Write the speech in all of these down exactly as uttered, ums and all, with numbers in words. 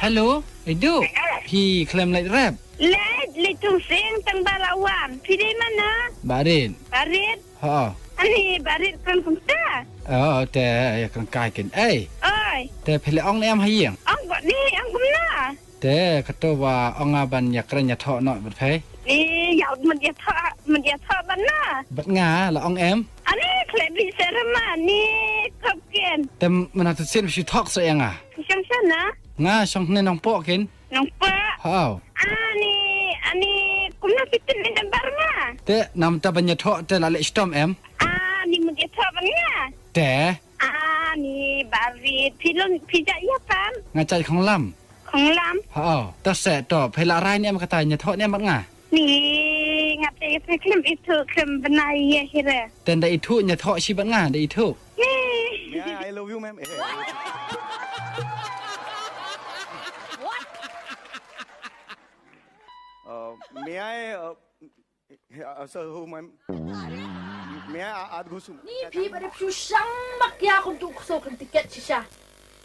Hello, Idu. Phi khlem leit rep? Leit, leit tung sing tang ba la wan. Phi dei mano? Barit. Barit? Ha. Ani Barit kren kumta. Oh, te ïa kren kai kin. Ei. Oi. Te phi leh ong ne em ha ïing? Ong ba ni, ong kumno? Te kato ba ong nga ban ïa kren ïa thoh noh bad phi. Ni ïa mut ïa thoh, mut ïa thoh ban na. Bad nga la ong em? Ani khlem bi serma ni kop kin. Te mana tu sin shu thok sa ïa nga. Shong shana? Nga shong ne nong po kin. Nong po. Hau. Ani, ani kumno phi tip ïa nambar nga? Te namta ban ïa thoh te la leh shitom em? Ani mut ïa thoh ban nga. Te. Ani Barit phi lon phi ja ïa pam. Nga chai khonglam. Khonglam. Hau. Ta se to phi la rai ne em kata ïa thoh ne em bad nga. Ni nga te ïa phi khlem ithuh khlem bnai ïa hira. Ten da ithuh ïa thoh shi bad nga da ithuh. Ni. Yeah, I love you, ma'am. Uh, may I, uh, uh, sir, who, ma'am? May I, uh, add ghusum? Ni phi ba dep shu shang mak ïa kum tu kso kan tiket shisha.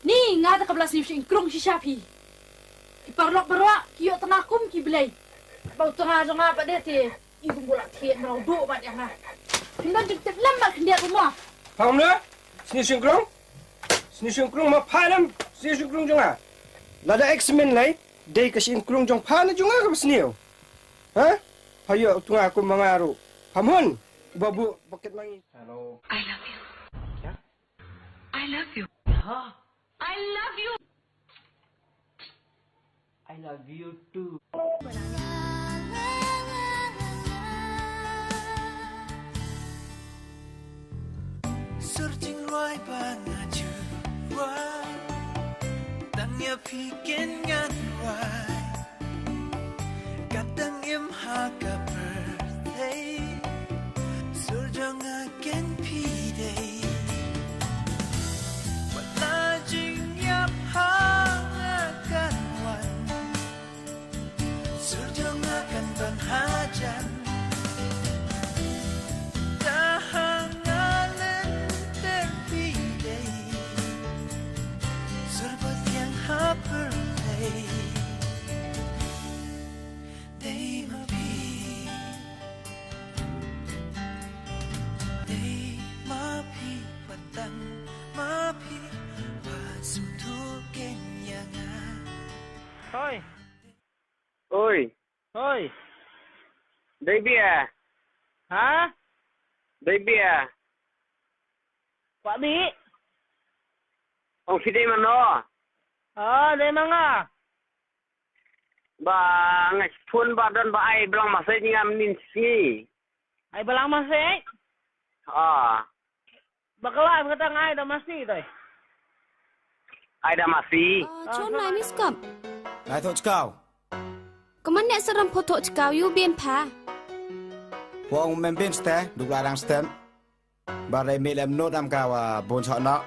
Ni nga da ka bla sniw shin krung shisha phi. Ki parlok barwa ki ïoh tanga kum ki blei. Ba u tanga jong nga ba de te. I bun bula thied mrau duk bad ïa nga. Phin don jingtip lem bad khyndiat u mo. Pha kumno? Sniew shynkrung? Sniew shynkrung ma pha lem sniew shynkrung jong nga. Lada examine lei dei ka shynkrung jong pha ne jong nga kaba sniew. Ha? Pha ïoh u tnga kum ma nga ruh. Pha mon uba buh bucket ma ngi. Hello. I love you. Kya? I love you. Ha? I love you. I love you too. Sur jingrwai ba nga ju rwai, tang ïa phi ken ngan rwai. Ka dang im ha ka pyrthei, sur jong nga ken phi dei. Wat la jingïap ha nga kan wan, sur jong nga kan don hajan. Da ha nga lynter phi dei, sur ba thiang ha pyrthei. Dei ma phi, dei ma phi, wat tang ma phi, wat sngewthuh kein ïa nga. Hoi. Oi. Hoi. Dei bia. Ha? Dei bia. Kwah bih. Ong phi dei mano? Ah, dei ma nga. Ba nga phone ba don ba ai blang message ngam nin sngi. Ai blang message? Ah. Ba kala ba kata ngai da masi doi. Ai da masi. Ah, chon lai miss kap. Lai thoh chkaw. Kaman ne saram pho thoh chkaw yu bien pha. Pho ong mem bien ste, duk la dang stem. Ba rai mi lem not am ka wa bon chok nok.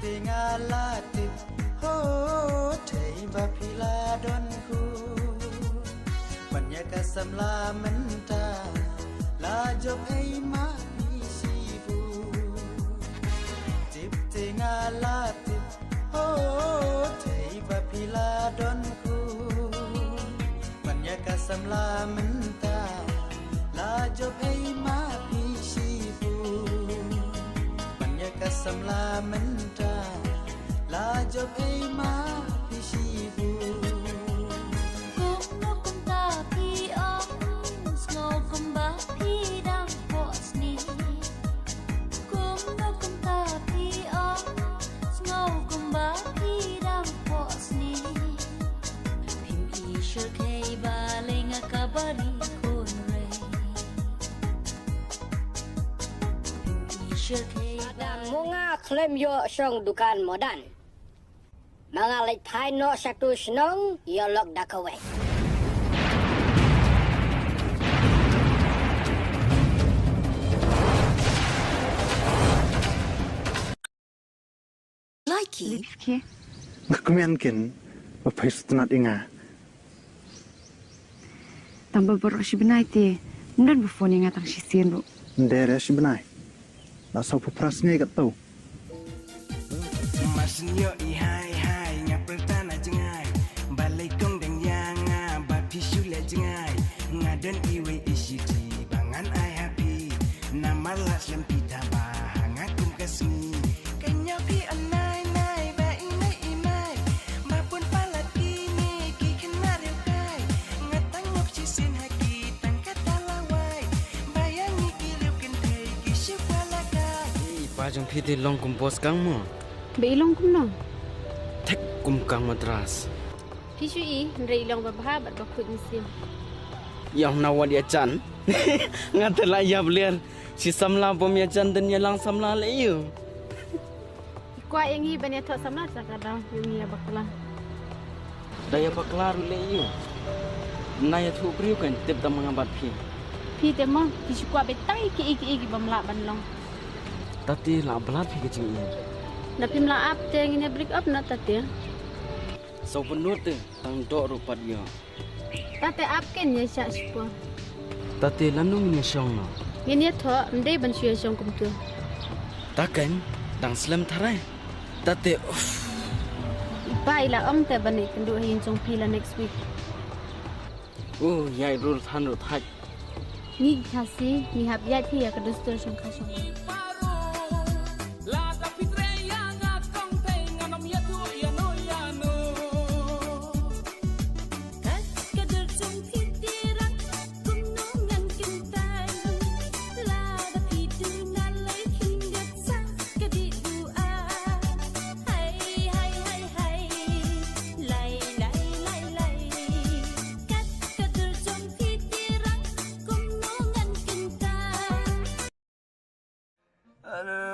Te nga la tip, ho, thei ba phi la don khu. Ban ïa ka samla mynta, la jop ei ma phi shi bu. Tip te nga la tip, ho, thei ba phi la don khu. Ban ïa ka samla mynta, la jop ei ma phi shi bu. Ban ïa ka samla mynta, la jop ei ma phi shi bu. Kumno kumta phi ong, sngew kumba phi dang pok sni. Kumno kumta phi ong, sngew kumba phi dang pok sni. Phim i shyrkhei ba lei nga ka bari khun rei. Madan mo nga khlem ïoh shong dukan madan. Ma nga leit phai noh sha tu shnong ïoh lok da kawei. Lipski. Nga kmen kin ba phai sngewtynnat ïa nga. Tang ba baroh shi bnai te ym don ba phone ïa nga tang shisien ruh. Ym dei re shi bnai. La saw phew phra sngi katto. Mar shen ïoh i hai hai nga pyrta na jngai. Balei kong dang ïa nga ba phi shu leh jngai. Nga don iwei i shithi ba ngan ai ha phi. Namar la slem phi taba ha nga kum ka sngi. Ka ñiaw phi an nai nai ba i mei i mei. Ba bun palat kine ki khynnah riewkai. Nga tang ngop shisien ha ki tang kata lawei. Ba ïa ngi ki riew kynthei ki shu kwah lehkai. I pa jong phi te long kum boss kang mo. Ba i long kumno? Thik kum kang Madras. Phi shu i, hynrei i long ba bha bad ba khuid mynsiem. Ïa na wat ïa jan. Nga te la ïap ler. Shi samla bym ïa jan dang ïa lang samla leh ïa u. I kwah ïa ngi ban ïathoh samla sa ka daw ïa ngi ïa bakla. Da ïa bakla ruh leh ïa u. Na ïathuh briew kan tip da ma nga bad phi. Phi te mo, phi shu kwah beit tang ïa kiei kiei ki bym lah ban long. Tate la blat phi ka jingim. Da phim lah ap te ngin ïa break up na tate. Saw pynlut te tang doh ruh pat ïoh. Tate ap ken ïa shah shipor. Tate lano ngin ïa shong no. Ngin ïa thoh ym dei ban shu ïa shong kumtu. Ta ken dang slem tharai. Tate uff. I pa i la ong te ban ïakynduh ha ïing jong phi la next week. U ïai rul than ruh thait. Ngi Khasi ngi hap ïaid phi ïa ka dustur shong kha shong.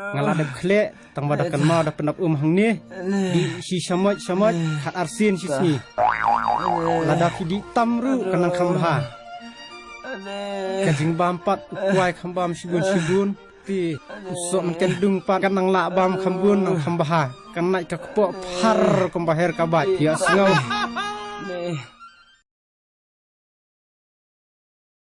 Nga la dep khleh tang ba da kynmaw da pynap um hangne. Dih shi shamoit shamoit khat arsien shi sngi. Lada phi dih tam ruh kan nang kham bha. Ka jingbam pat u kwai kham bam shibun shibun. Te u soh mynkendung pat kan nang lah bam kham bun nang kham bha. Kan nait ka kpoh phar kum ba her ka bait ïa sngew.